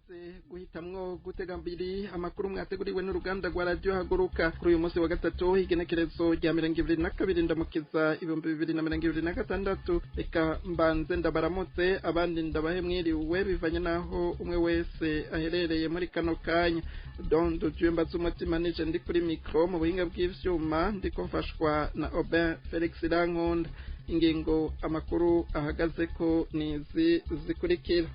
Mwakoze guhitamwo gutega mbiri amakuru mwateguriwe n'uruganda rwa Radio Haguruka kuri uyu munsi wa gatatu, igenekerezo rya 22 Ndamukiza 2026. Reka mbanze ndabaramutse, abandi ndabahe mwiriwe, bivanye naho umwe wese aherereye muri kano kanya. Dondo Jemba z'umutima nije ndi kuri micro, mu buhinga bw'ivyuma ndiko mfashwa na Aubin Felix Rankunda. Ingingo amakuru ahagaze ko nizi zikurikira: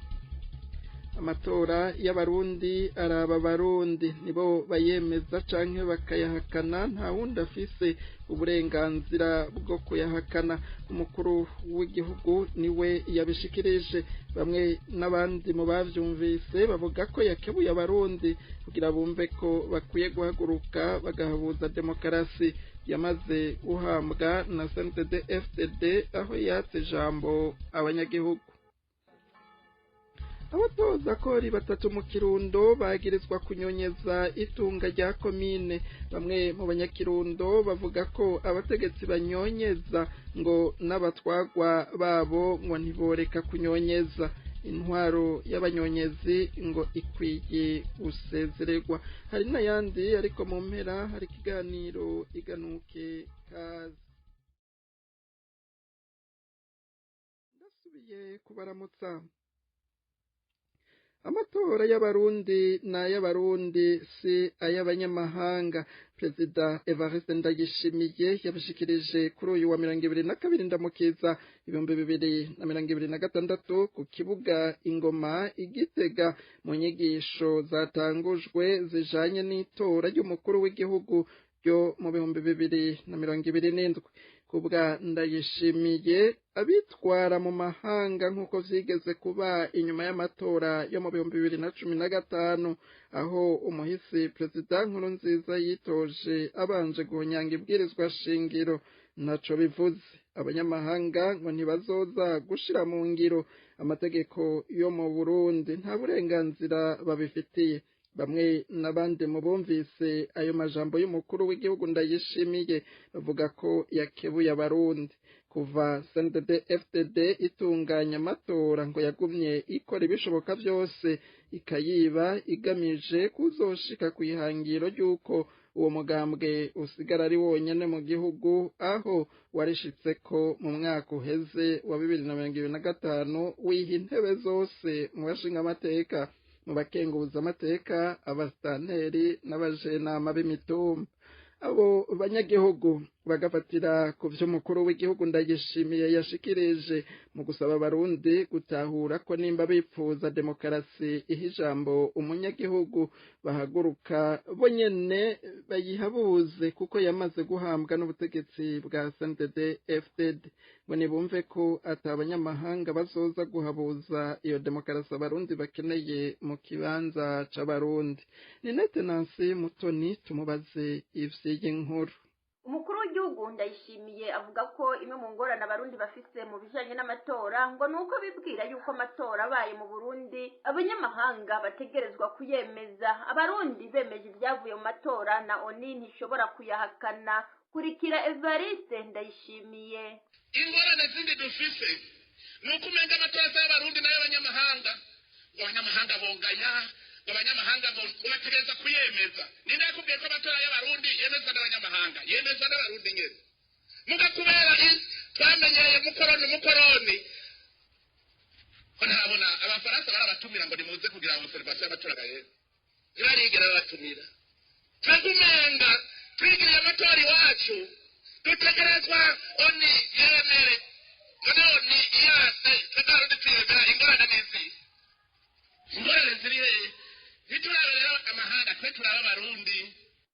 Amatora y'Abarundi araba Abarundi, nibo bayemeza canke bakayahakana, nta wundi afise uburenganzira bwo kuyahakana. Umukuru w'igihugu niwe yabishikirije. Bamwe n'abandi mu bavyumvise bavuga ko yakebuye Abarundi kugira bumve ko bakwiye guhaguruka bagahabuza demokarasi yamaze guhambwa na CNDD FDD, aho yatse ijambo abanyagihugu. Abatoza kori batatu mu Kirundo bagirizwa kunyonyeza itunga rya komine. Bamwe mu banyakirundo bavuga ko abategetsi banyonyeza, ngo n'abatwagwa babo ngo ntiboreka kunyonyeza. Intwaro y'abanyonyezi ngo ikwiye gusezererwa. Hari n'ayandi, ariko mu mpera hari ikiganiro iganuke. Kaze, ndasubiye kubaramutsa. Amatora y'Abarundi n'ay'Abarundi, si ay'abanyamahanga. Perezida Evariste Ndayishimiye yabishikirije kuri uyu wa 22 Ndamukiza 2026 ku kibuga Ingoma Igitega, mu nyigisho zatangujwe zijanye n'itora ry'umukuru w'igihugu ryo mu 2027. Kubwa Ndayishimiye, abitwara mu mahanga, nk'uko vyigeze kuba inyuma y'amatora yo mu 2015, aho umuhisi Perezida Nkurunziza yitoje abanje guhonyanga ibwirizwa shingiro, ntaco bivuze. Abanyamahanga ngo ntibazoza gushira mu ngiro amategeko yo mu Burundi, nta burenganzira babifitiye. Bamwe n'abandi mu bumvise ayo majambo y'umukuru w'igihugu Ndayishimiye bavuga ko yakebuye Abarundi. Kuva CNDD FDD itunganya amatora, ngo yagumye ikora ibishoboka byose ikayiba, igamije kuzoshika ku ihangiro ry'uko uwo mugambwe usigara ari wonyene mu gihugu, aho warishitse ko mu mwaka uheze wa 2025 wiha intebe zose mu bashingamateka, mu bakenguza amateka, abasitanteri n'abajenama b'imitumba. Abo banyagihugu bagafatira ku vy'umukuru w'igihugu Ndayishimiye yashikirije mu gusaba Abarundi gutahura ko nimba bipfuza demokarasi iha ijambo umunyagihugu, bahaguruka bo nyene bayihabuze, kuko yamaze guhambwa n'ubutegetsi bwa CNDD FDD. Ngo nibumve ko ata abanyamahanga bazoza guhabuza iyo demokarasi Abarundi bakeneye mu kibanza c'Abarundi. Ninete Nancy Mutoni tumubaze ivy'iyi nkuru. Umukuru w'igihugu Ndayishimiye avuga ko imwe mu ngorane Abarundi bafise mu bijanye n'amatora ngo ni uko bibwira yuko amatora abaye mu Burundi abanyamahanga bategerezwa kuyemeza. Abarundi bemeje ibyavuye mu matora, na ONU ntishobora kuyahakana. Kurikira Evariste Ndayishimiye. Ingorane zindi dufise ni uko umenga amatora asa y'Abarundi n'ay'abanyamahanga, ngo abanyamahanga bongaya, ngo abanyamahanga ngo bategereza kuyemeza. Ninde yakubwiye ko amatora y'Abarundi yemezwa n'abanyamahanga? Yemezwa n'Abarundi nyene. Muga kubera twamenyereye mukoroni mukoroni, ko ntabona Abafaransa barabatumira ngo nimuze kugira observation y'amatora gahera, ntibarigera babatumira. Twebwe umenga twigiriye amatora iwacu, dutegerezwa ONU yemere. None ONU iyase, twebwe Abarundi tuyemera, ingorane n'izihe? Ingorane ziri hehe? Ntiturabe rero amahanga, twe turaba Abarundi.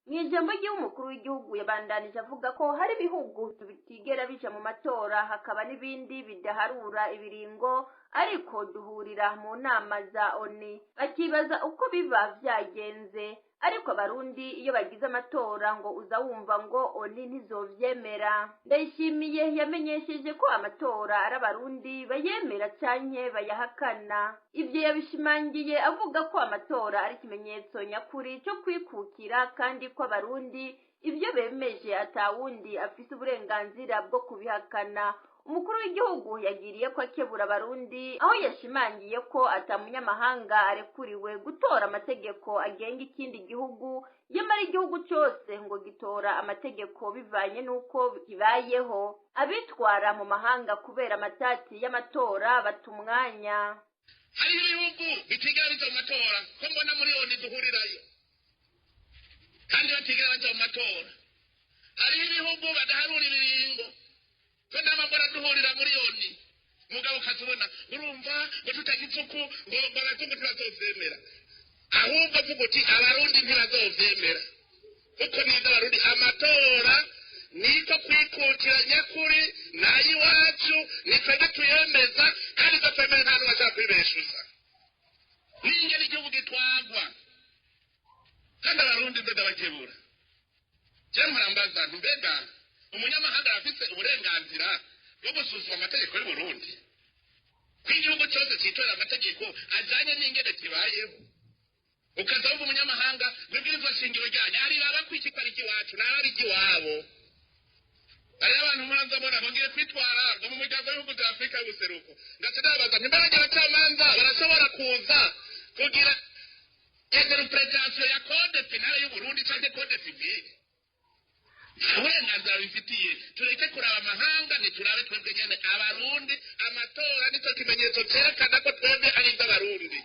Mu ijambo ry'umukuru w'igihugu yabandanije avuga ko hari ibihugu bitigera bija mu matora, hakaba n'ibindi bidaharura ibiringo, ariko duhurira mu nama za ONU bakibaza uko biba vyagenze. Ariko Abarundi iyo bagize amatora ngo uza wumva ngo ONU ntizovyemera. Ndayishimiye yamenyesheje ko amatora ari Abarundi bayemera canke bayahakana. Ivyo yabishimangiye avuga ko amatora ari ikimenyetso nyakuri cyo kwikukira, kandi ko Abarundi ibyo bemeje atawundi afise uburenganzira bwo kubihakana. Umukuru w'igihugu yagiriye ko akebura Abarundi, aho yashimangiye ko ata munyamahanga arekuriwe gutora amategeko agenga ikindi gihugu, nyamara igihugu cyose ngo gitora amategeko bivanye n'uko kibayeho. Abitwara mu mahanga kubera amatati y'amatora bata umwanya. Hariho ibihugu bitigera bija mu matora, ko mbona muri ONU duhurirayo kandi batigera baja mu matora. Hariho ibihugu badaharura ibiringo, ko n'amagora duhurira muri ONU. Mugabo ukazibona urumva ngo tutagize uku, ngo abazungu ntibazovyemera. Ahubwo vuga uti Abarundi ntibazovyemera, kuko nizo Abarundi amatora niko kwikukira nyakuri nayo iwacu, ni twebwe tuyemeza kandi ibyo twemere nta n'uwashaka kwibeshuza. N'ingene igihugu gitwagwa kandi Abarundi nze ndabakebura. Je murambaza nti mbega umunyamahanga arafise uburenganzira bwo gusuzuma amategeko y'Uburundi, ko igihugu cyose citorera amategeko ajanye n'ingene kibayeho? Ukaza wumva umunyamahanga ngo ibwirizwa shingiro ryanyu ariraba ko iki ko ari iry'iwacu, nawe ari iry'iwabo. Hariho abantu muranza mbona bongeye kwitwara ngo mu muryango w'ibihugu bya Afurika y'ubuseruko. Ngaca ndabaza nti mbega abacamanza barashobora kuza kugira interpretation ya code pénal y'Uburundi canke code civil? Nta burenganzira bifitiye. Tureke kuraba amahanga, ntiturabe twebwe nyene Abarundi. Amatora nico kimenyetso cerekana ko twebwe ari ivy'Abarundi.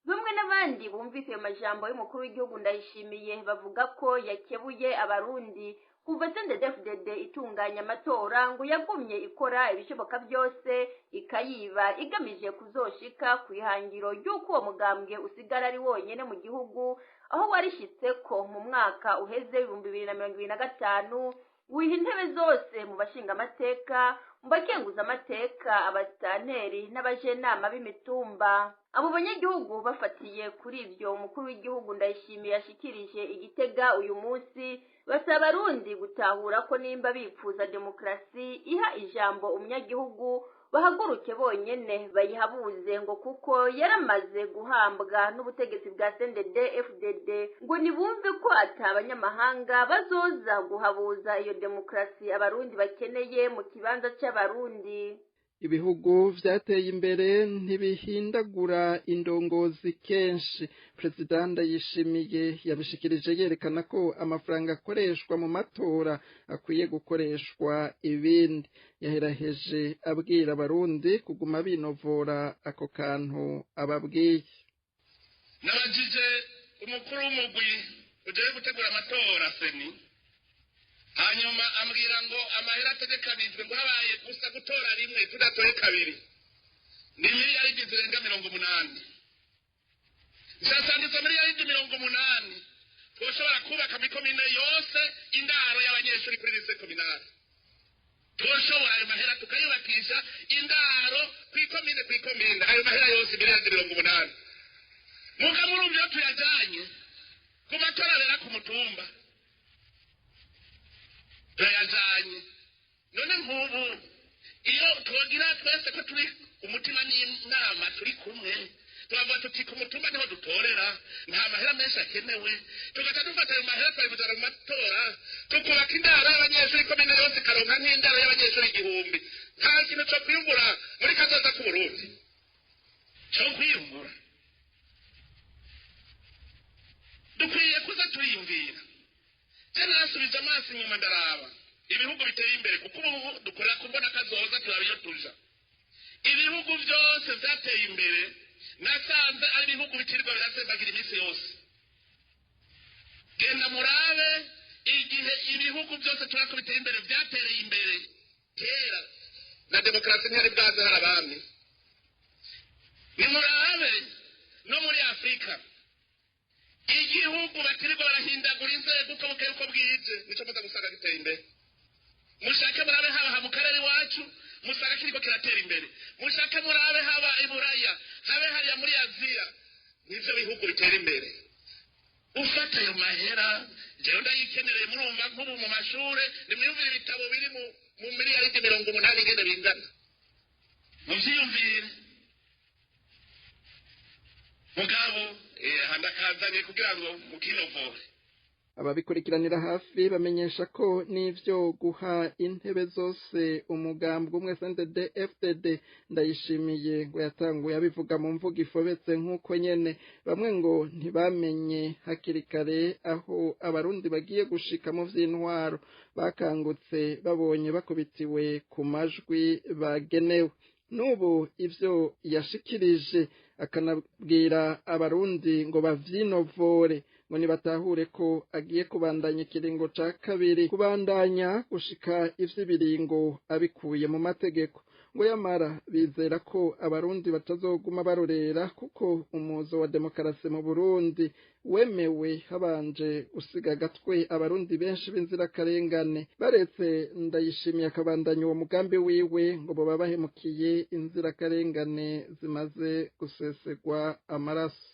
Bamwe n'abandi bumvise ayo majambo y'umukuru w'igihugu Ndayishimiye bavuga ko yakebuye Abarundi. Kuva CNDD-FDD itunganya amatora, ngo yagumye ikora ibishoboka byose ikayiba, igamije kuzoshika ku ihangiro ry'uko uwo mugambwe usigara ari wonyene mu gihugu, aho warishitse ko mu mwaka uheze 2025 wiha intebe zose mu bashingamateka, mu bakenguzamateka, abasitanteri n'abajenama b'imitumba. Abo banyagihugu bafatiye kuri ibyo umukuru w'igihugu Ndayishimiye yashikirije Igitega uyu munsi, basaba Abarundi gutahura ko nimba bipfuza demokarasi iha ijambo umunyagihugu, bahaguruke bonyene bayihabuze, ngo kuko yaramaze guhambwa n'ubutegetsi bwa CNDD FDD. Ngo nibumve ko ata abanyamahanga bazoza guhabuza iyo demokarasi Abarundi bakeneye mu kibanza c'Abarundi. Ibihugu vyateye imbere ntibihindagura indongozi kenshi. Perezida Ndayishimiye yabishikirije yerekana ko amafaranga akoreshwa mu matora akwiye gukoreshwa ibindi. Yaheraheje abwira Abarundi kuguma binovora ako kantu ababwiye. Nabajije umukuru w'umugwi ujejwe gutegura amatora, CENI, hanyuma ambwira ngo amahera ategekanijwe, ngo habaye gusa gutora rimwe tudatoye kabiri, ni miliyaridi zirenga 80. Nsasanga izo miliyaridi 80 twoshobora kubaka muri komine yose indaro y'abanyeshuri kuri lycée communale. Twoshobora ayo mahera tukayubakisha indaro kw'ikomine, kw'ikomine, ayo mahera yose miliyaridi 80. Muga murumva iyo tuyajanye ku matora abera ku mutumba, turayajanye. None nk'ubu iyo twogira twese ko turi umutima n'inama, turi kumwe, turavuga tuti ku mutumba niho dutorera, nta mahera menshi akenewe, tugaca dufata ayo mahera twari kujana mu matora, tukubaka indaro y'abanyeshuri, komine yose ikaronka nk'indaro y'abanyeshuri 1000. Nta kintu co kwiyungura muri kazoza k'Uburundi, co kwiyungura. Dukwiye kuza turiyumvira. Je nasubije amaso inyuma ndaraba ibihugu biteye imbere, kuko ubu dukorera kubona kazoza, turaba iyo tuja. Ibihugu byose vyateye imbere nasanze ari ibihugu bikirirwa birasembagira iminsi yose. Genda murabe igihe ibihugu byose turako biteye imbere vyatereye imbere kera, na demokarasi ntiyari bwaze, hari abami. Nimurabe no muri Afurika, igihugu bakirirwa barahindagura inzego uko bukeye uko bwije, nico muza gusanga giteye imbere. Mushake murabe haba mu karere iwacu, musanga kiriko kiratera imbere. Mushake murabe haba i Buraya, habe hariya muri Aziya, nivyo bihugu bitera imbere. Ufata ayo mahera, jewe ndayikenereye. Murumva nk'ubu mu mashure, nimwiyumvire ibitabo biri mu miliyaridi 80 ingene bingana, muvyiyumvire. Mugabo handakazanye kugira ngo mukinovore. Ababikurikiranira hafi bamenyesha ko n'ivyo guha intebe zose umugambwe umwe CNDD FDD Ndayishimiye ngo yatanguye abivuga mu mvugo ifobetse nk'uko nyene. Bamwe ngo ntibamenye hakiri kare aho Abarundi bagiye gushika mu vy'intwaro, bakangutse babonye bakubitiwe ku majwi bagenewe. N'ubu ivyo yashikirije akanabwira Abarundi ngo bavyinovore, ngo nibatahure ko agiye kubandanya ikiringo ca kabiri, kubandanya gushika ivy'ibiringo abikuye mu mategeko. Ngo yamara bizera ko Abarundi batazoguma barorera, kuko umuzo wa demokarasi mu Burundi wemewe habanje gusiga agatwe Abarundi benshi b'inzirakarengane. Baretse Ndayishimiye akabandanya uwo mugambi wiwe, ngo boba bahemukiye inzirakarengane zimaze gusesegwa amaraso.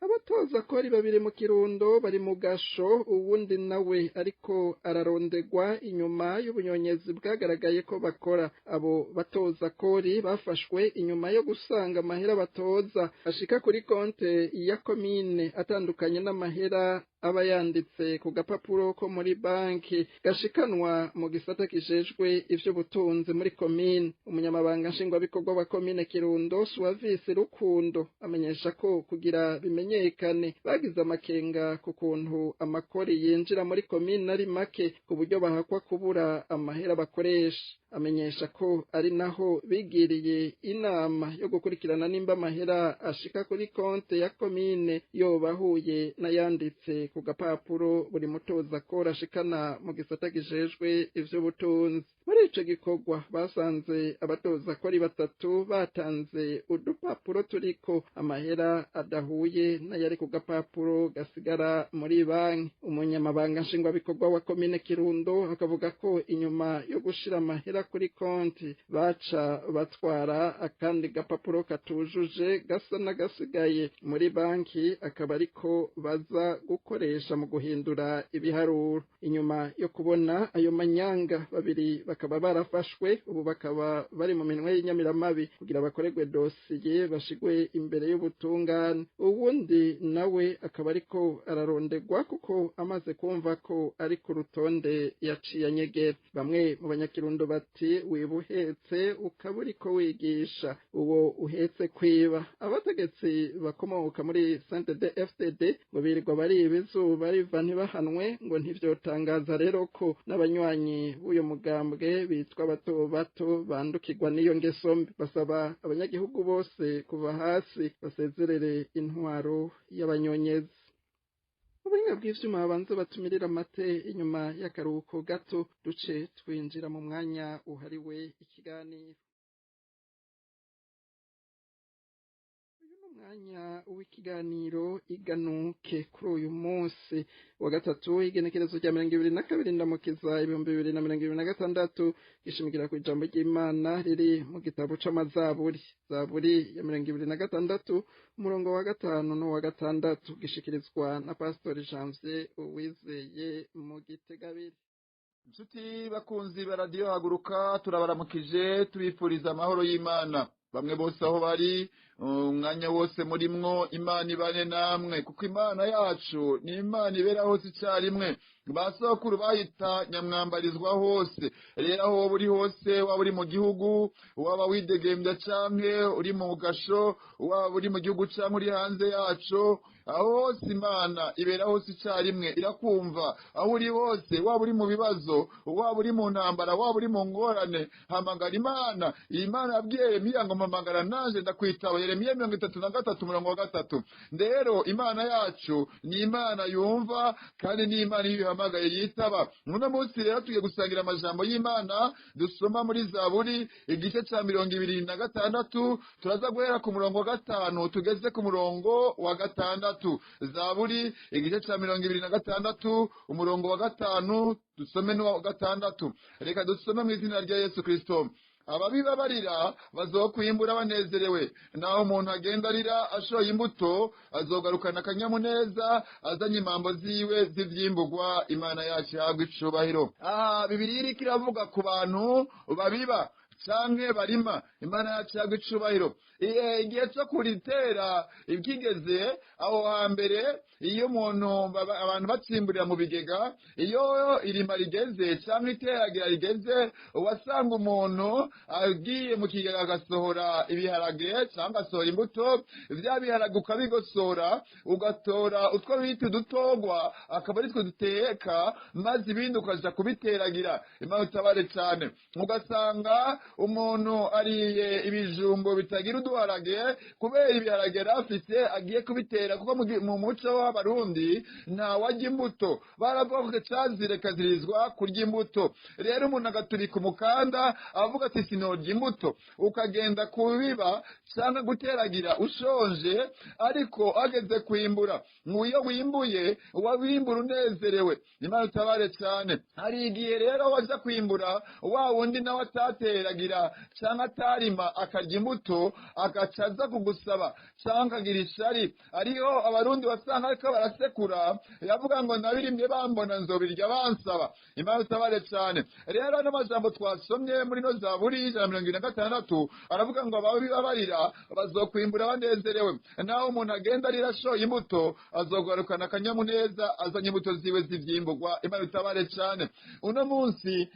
Abatoza ko ari babiri mu Kirundo bari mu gasho, uwundi nawe ariko ararondegwa inyuma y'ubunyonyezi bwagaragaye ko bakora. Abo batoza kori bafashwe inyuma yo gusanga amahera batoza ashika kuri konte ya komine atandukanye n'amahera aba yanditse ku gapapuro ko muri banki gashikanwa mu gisata kijejwe ivy'ubutunzi muri komine. Umunyamabanga nshingwabikorwa wa komine Kirundo, Suwavisi Rukundo, amenyesha ko kugira bimenyekane bagize amakenga ku kuntu amakori yinjira muri komine ari make, ku buryo bahakwa kubura amahera bakoresha. Amenyesha ko ari naho bigiriye inama yo gukurikirana nimba amahera ashika kuri konte ya komine yoba ahuye n'ayanditse ku gapapuro buri mutoza akora ashikana mu gisata kijejwe ivy'ubutunzi. Muri ico gikorwa basanze abatoza ko ari batatu batanze udupapuro turiko amahera adahuye n'ayari ku gapapuro gasigara muri banki. Umunyamabanga nshingwabikorwa wa komine Kirundo akavuga ko inyuma yo gushira amahera kuri konti baca batwara akandi gapapuro katujuje gasa n'agasigaye muri banki, akaba ariko baza gukoresha mu guhindura ibiharuro. Inyuma yo kubona ayo manyanga, babiri bakaba barafashwe, ubu bakaba bari mu minwe y'inyamiramabi kugira bakorerwe dosiye bashigwe imbere y'ubutungane. Uwundi nawe akaba ariko ararondegwa, kuko amaze kumva ko ari ku rutonde yaciye anyegera. Bamwe mu Banyakirundo bati: "Wiba uhetse ukaba uriko wigisha uwo uhetse kwiba." Abategetsi bakomoka muri CNDD FDD ngo birirwa bariba izuba riva ntibahanwe. Ngo ntivyotangaza rero ko n'abanywanyi b'uyu mugambwe bitwa bato bato bandukirwa n'iyo ngeso mbi. Basaba abanyagihugu bose kuva hasi basezerere intwaro y'abanyonyezi. Ubuhinga bw'ivyuma babanza batumirira amate. Inyuma y'akaruhuko gato duce twinjira mu mwanya uhariwe ikiganiro. Uyu ni umwanya w'ikiganiro Iganuke. Kuri uyu munsi wa gatatu, igenekerezo rya 22 Ndamukiza 2026, gishimigira ku ijambo ry'Imana riri mu gitabo c'Amazaburi, Zaburi ya 26, umurongo wa 5 n'uwa 6, gishikirizwa na Pastori Janvier Uwizeye mu Gitegabiri. Inshuti bakunzi ba Radiyo Haguruka, turabaramukije, tubifuriza amahoro y'Imana. Bamwe bose aho bari, umwanya wose murimwo, Imana ibane namwe, kuko Imana yacu ni Imana ibera hose icyarimwe. Ba sokuru bayita nyamwambarizwa hose. Rero aho woba uri hose, waba uri mu gihugu, waba widegembya canke uri mu gasho, waba uri mu gihugu canke uri hanze yaco, aho hose Imana ibera hose icyarimwe, irakumva. Aho uri hose, waba uri mu bibazo, waba uri mu ntambara, waba uri mu ngorane, hamagara Imana. Iyi Mana yabwiye Yeremiya ngo: "Mpamagara nanje ndakwitaba", Yeremiya 33 umurongo wa 3. Rero Imana yacu ni Imana yumva, kandi ni Imana iyo ihamagaye yitaba. Uno munsi rero tugiye gusangira amajambo y'Imana dusoma muri Zaburi igice ca 26. Turaza guhera ku murongo wa 5 tugeze ku murongo wa 6. Zaburi igice ca 26, umurongo wa 5, dusome n'uwa 6. Reka dusome mu izina rya Yesu Kristo. Ababiba barira bazokwimbura banezerewe, naho umuntu agenda arira ashoye imbuto, azogarukana akanyamuneza azanye impambo ziwe z'ivyimbugwa. Imana yacu ihabwa icubahiro. Aha Bibiliya iriko iravuga ku bantu babiba canke barima. Imana yacu yagwa icubahiro. Igihe cyo kuritera kigeze, aho hambere iyo umuntu abantu batsimburira mu bigega, iyo irima rigeze canke iteragira rigeze, wasanga umuntu agiye mu kigega agasohora ibiharage cyangwa agasohora imbuto. Vya biharage ukabigosora, ugatora utwo bita udutogwa, akaba ari two duteka, maze ibindi ukaja kubiteragira. Imana utabare cyane. Ugasanga umuntu ariye ibijumbo bitagira uduharage kubera ibiharage yari afise agiye kubitera, kuko mu muco w'Abarundi ntawajya imbuto. Baravuga ko cazire kazirizwa kurya imbuto. Rero umuntu agaturika umukanda avuga ati sinorya imbuto, ukagenda kubiba cyangwa guteragira ushonje, ariko ageze kwimbura, iyo wimbuye wabimbura unezerewe. Imana utabare cyane. Hari igihe rero waza kwimbura, wa wundi nawe atateragira cyangwa atarima akarya imbuto, agaca aza kugusaba cyangwa akagira ishari. Ariho Abarundi basanga ariko barasekura, yavuga ngo nabirimye bambona, nzobirya bansaba. Imana utabare cyane. Rero n'amajambo twasomye muri no Zaburi 176 aravuga ngo ababibabarira bazokwimbura banezerewe. Naho umuntu agenda arira ashoye imbuto, azogarukana akanyamuneza azanye imbuto ziwe z'ivyimbugwa. Imana utabare cyane. Uno munsi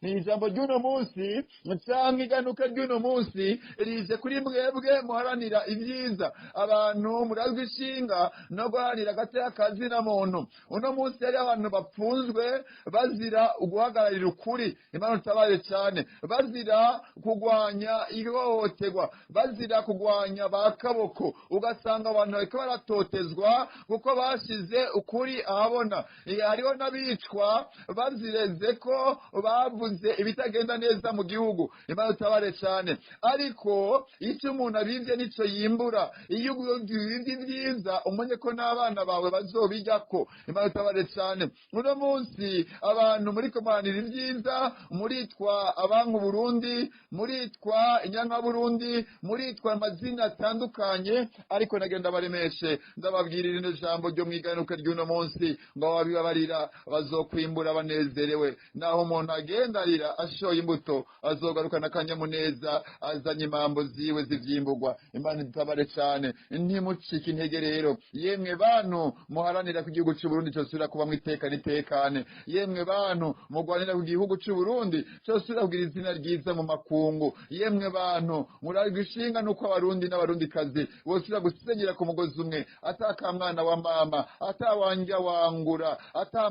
ijambo ry'uno munsi cyangwa iganuka ry'uno munsi rije kuri mwebwe muharanira ibyiza, abantu murazwi ishinga no guharanira agateka kazina muntu. Uno munsi hari abantu bapfunzwe bazira guhagararira ukuri. Imana utabare cyane. Bazira kugwanya ihohoterwa, bazira kugwanya ba kaboko. Ugasanga abantu bariko baratotezwa kuko bashize ukuri ahabona. Hariho n'abicwa bazireze ko bavuze ibitagenda neza mu gihugu. Imana utabare cyane. Ariko icyo umuntu abivye nico yimbura. Iyo ubivye ibyiza, umenye ko n'abana bawe bazobiryako. Imana utabare cyane. Uno munsi abantu muri muharanira ibyiza muritwa abanka Burundi, muritwa inyanka Burundi, muritwa amazina atandukanye, ariko nagenda baremeshe, ndababwira irino jambo ryo mwiganuka ry'uno munsi ngo ababibabarira bazokwimbura banezerewe. Naho umuntu agenda arira ashoye imbuto, azogarukana akanyamuneza azanye impambo ziwe z'ivyimbugwa. Imana itabare cyane. Ntimucike intege rero, yemwe bantu muharanira ku gihugu cy'u Burundi cyosubira kuba mwiteka nitekane, yemwe bantu mugwanira ku gihugu cy'u Burundi cyosubira kugira izina ryiza mu makungu, yemwe bantu murarwa ishinga nuko Abarundi n'Abarundikazi bosubira gusenyera ku mugozi umwe, atakamwana wa mama, atawanja wangura,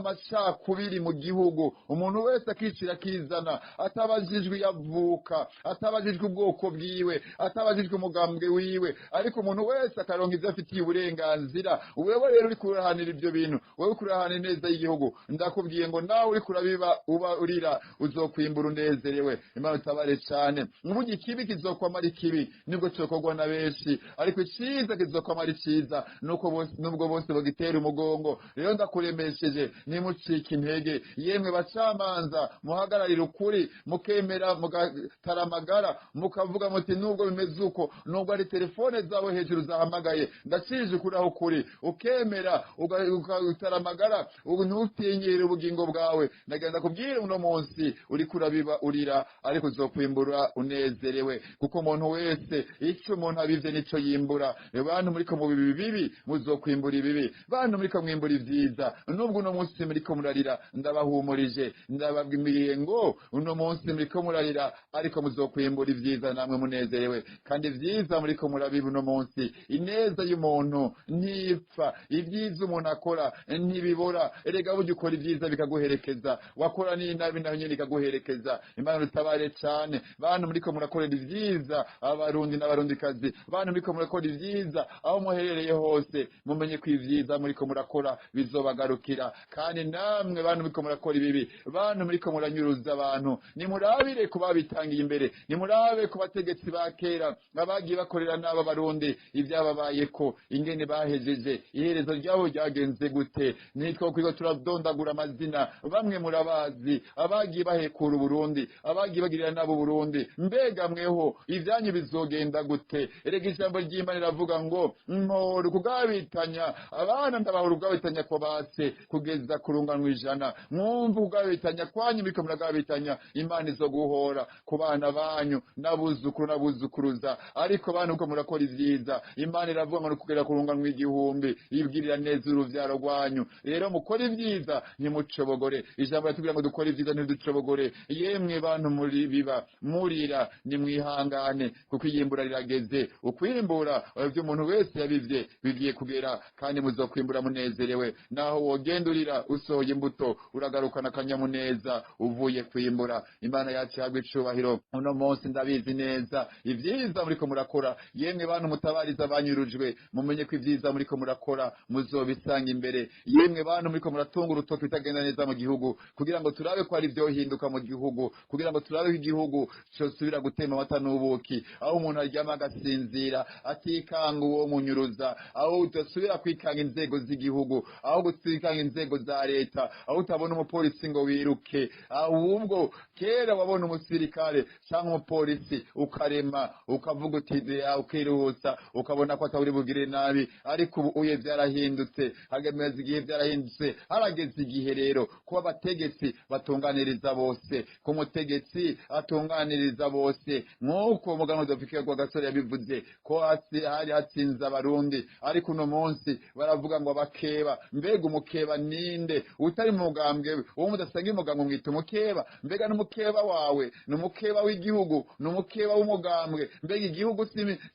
atamacakubiri mu gihugu, umuntu wese akicira akizana, atabajijwe yavuka, atabajijwe ubwoko bwiwe, atabajijwe umugambwe wiwe, ariko umuntu wese akaronka ivyo afitiye uburenganzira. Wewe rero uri kurahanira ibyo bintu, wewe uri kurahanira neza y'igihugu, ndakubwiye ngo nawe uri kurabiba uba urira, uzokwimbura unezerewe. Imana utabare cyane. Uburyo ikibi kizokwamara ikibi nibwo cyokorwa na benshi, ariko iciza kizokwamara iciza nuko bose, nubwo bose bagitera umugongo. Rero ndakuremesheje, nimucike intege, yemwe bacamanza muhagararira ukuri, mukemera mugataramagara, mukavuga muti nubwo bimeze uko, nubwo ari telefone zabo hejuru zahamagaye, ndacije ukuri aho kuri, ukemera ugataramagara, ntutinyire ubugingo bwawe. Ndagenda kubwira uno munsi uri kurabiba urira, ariko uzokwimbura unezerewe, kuko umuntu wese icyo umuntu abivye nico yimbura. Bantu muriko mu bibi bibi muzokwimbura ibibi, bantu muriko mwimbura ivyiza, nubwo uno munsi muriko murarira, ndabahumurije, ndababwiriye ngo uno munsi muriko murarira, ariko muzokwimbura ivyiza namwe munezerewe. Kandi ivyiza muriko murabiba uno munsi, ineza y'umuntu ntipfa, ibyiza umuntu akora ntibibora. Erega burya ukora ibyiza bikaguherekeza, wakora n'inabi nayo nyene ikaguherekeza. Imana utabare cyane. Bantu muriko murakorera ibyiza Abarundi n'Abarundikazi, bantu muriko murakora ibyiza aho muherereye hose, mumenye ko ibyiza muriko murakora bizobagarukira. Kandi namwe bantu muriko murakora ibibi, bantu muriko muranyuruza abantu, nimurabire ku babitangiye imbere, nimurabe ku bategetsi ba kera abagiye bakorera n'aba Barundi ibyababayeko, ingene bahejeje, iherezo ryabo ryagenze gute. Nitwo kwiga turadondagura amazina, bamwe murabazi abagiye bahekura Burundi, abagiye bagirira nabo Burundi. Mbega mweho ivyanyu bizogenda gute? Erega ijambo ry'Imana riravuga ngo mpora kugabitanya abana, ndabahora kugabitanya ko base kugeza ku rungano 100. Mwumva kugabitanya kwanyu muriko muragabitanya, Imana izo Bazoguhora ku bana banyu n'abuzukuru n'abuzukuruza. Ariko bantu uko murakora ivyiza, Imana iravuga ngo kugera ku rungano 1000 ibwirira neza uruvyaro rwanyu. Rero mukora ivyiza ntimucobogore. Ijambo ratubwira ngo dukore ivyiza ntiducobogore. Yemwe bantu muri biba murira, nimwihangane kuko iyimbura rirageze. Ukwimbura ivyo umuntu wese yabivye bigiye kugera, kandi muzokwimbura munezerewe. Naho wogenda urira usohoye imbuto, uragarukana akanyamuneza uvuye kwimbura. Imana yacu ihabwe icubahiro. Uno munsi ndabizi neza ivyiza muriko murakora. Yemwe bantu mutabariza banyurujwe, mumenye ko ivyiza muriko murakora muzobisanga imbere. Yemwe bantu muriko muratunga urutoki bitagenda neza mu gihugu, kugira ngo turabe ko hari ivyohinduka mu gihugu, kugira ngo turabe ko igihugu cosubira gutema amata n'ubuki, aho umuntu aryama agasinzira atikanga uwo munyuruza, aho udasubira kwikanga inzego z'igihugu, aho gutikanga inzego za leta, aho utabona umupolisi ngo wiruke. Ahubwo kera wabona umusirikare cyangwa umupolisi ukarema ukavuga uti ukiruhutsa, ukabona ko atawuri bugire nabi. Ariko ubu uye byarahindutse, hageze igihe byarahindutse. Harageze igihe rero kuba abategetsi batunganiriza bose, ku mutegetsi atunganiriza bose, nk'uko umuganwa Rudoviko Rwagasore yabivuze ko hari hatsinze Abarundi. Ariko uno munsi baravuga ngo abakeba. Mbega umukeba ninde? Utari mu mugambwe, uwo mudasanga umugambwe mwita umukeba. Mbega n'umukeba wawe ni umukeba w'igihugu, ni umukeba w'umugambwe? Mbega igihugu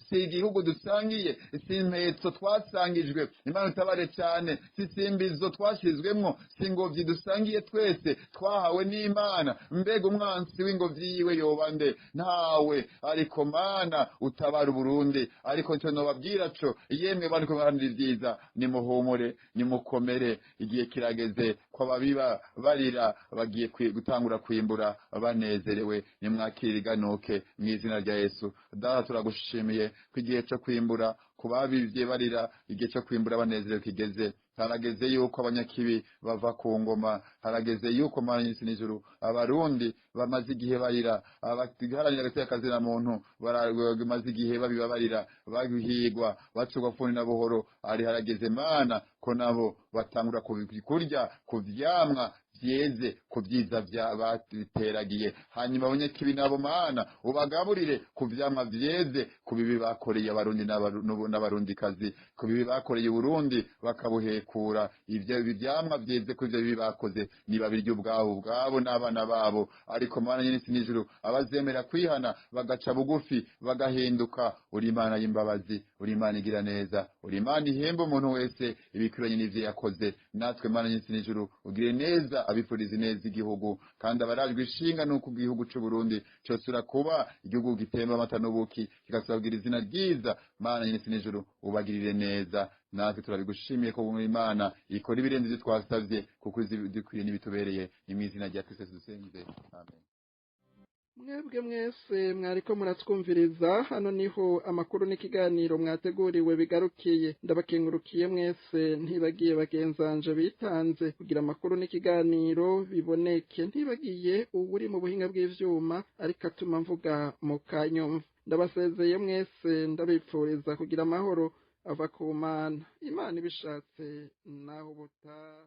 si igihugu dusangiye? Si impetso twasangijwe? Imana utabare cyane. Si simbizo twashizwemwo? Si ingobyi dusangiye twese twahawe n'Imana? Mbega umwansi w'ingobyi yiwe yoba nde? Ntawe. Ariko Mana utabara Uburundi. Ariko icyo nobabwira co, yemwe bantu muharanira ivyiza, nimuhumure, nimukomere. Igihe kirageze ko ababiba barira bagiye gutangura kwimbura banezerewe. Nimwakire iganuke mu izina rya Yesu. Data, turagushimiye ko igihe co kwimbura ku babivye barira, igihe co kwimbura banezerewe kigeze. Harageze yuko abanyakibi bava ku ngoma. Harageze yuko Mana y'isi n'ijuru, Abarundi bamaze igihe barira, abaharanira agateka kazina muntu bamaze igihe babiba barira, bahigwa, bacurwa funi na buhoro. Ari harageze Mana ko nabo batangura kurya ku vyamwa vyeze ku vyiza bateragiye. Hanyuma abanyakibi nabo Mana ubagaburire ku vyamwa vyeze ku bibi bakoreye Abarundi n'Abarundikazi, ku bibi bakoreye Uburundi bakabuhekura. Ivyo vyamwa vyeze ku ivyo bibi bakoze nibabirya ubwabo ubwabo n'abana babo. Ariko Mana y'isi n'ijuru, abazemera kwihana bagaca bugufi bagahinduka, uri Imana y'imbabazi, uri Imana igira neza, uri Imana ihemba umuntu wese ibikwiranye n'ivyo yakoze. Natwe Mana y'isi n'ijuru, ugire neza abifuriza neza igihugu, kandi abarajwe ishinga nuko igihugu c'u Burundi cosura kuba igihugu gitemba amata n'ubuki, kigasabwira izina ryiza. Mana y'isi n'ijuru, ubagirire neza. Natwe turabigushimiye ko mu Imana ikora ibirenze ivyo twasavye, kuko dukwiye n'ibitubereye. Ni mu izina rya Kristo dusenze, amen. Mwebwe mwese mwariko muratwumviriza, hano niho amakuru n'ikiganiro mwateguriwe bigarukiye. Ndabakengurukiye mwese, ntibagiye bagenzanje bitanze kugira amakuru n'ikiganiro biboneke, ntibagiye uwuri mu buhinga bw'ivyuma ariko atuma mvuga mu kanyumva. Ndabasezeye mwese, ndabipfuriza kugira amahoro ava ku Mana. Imana ibishatse naho ubutaha.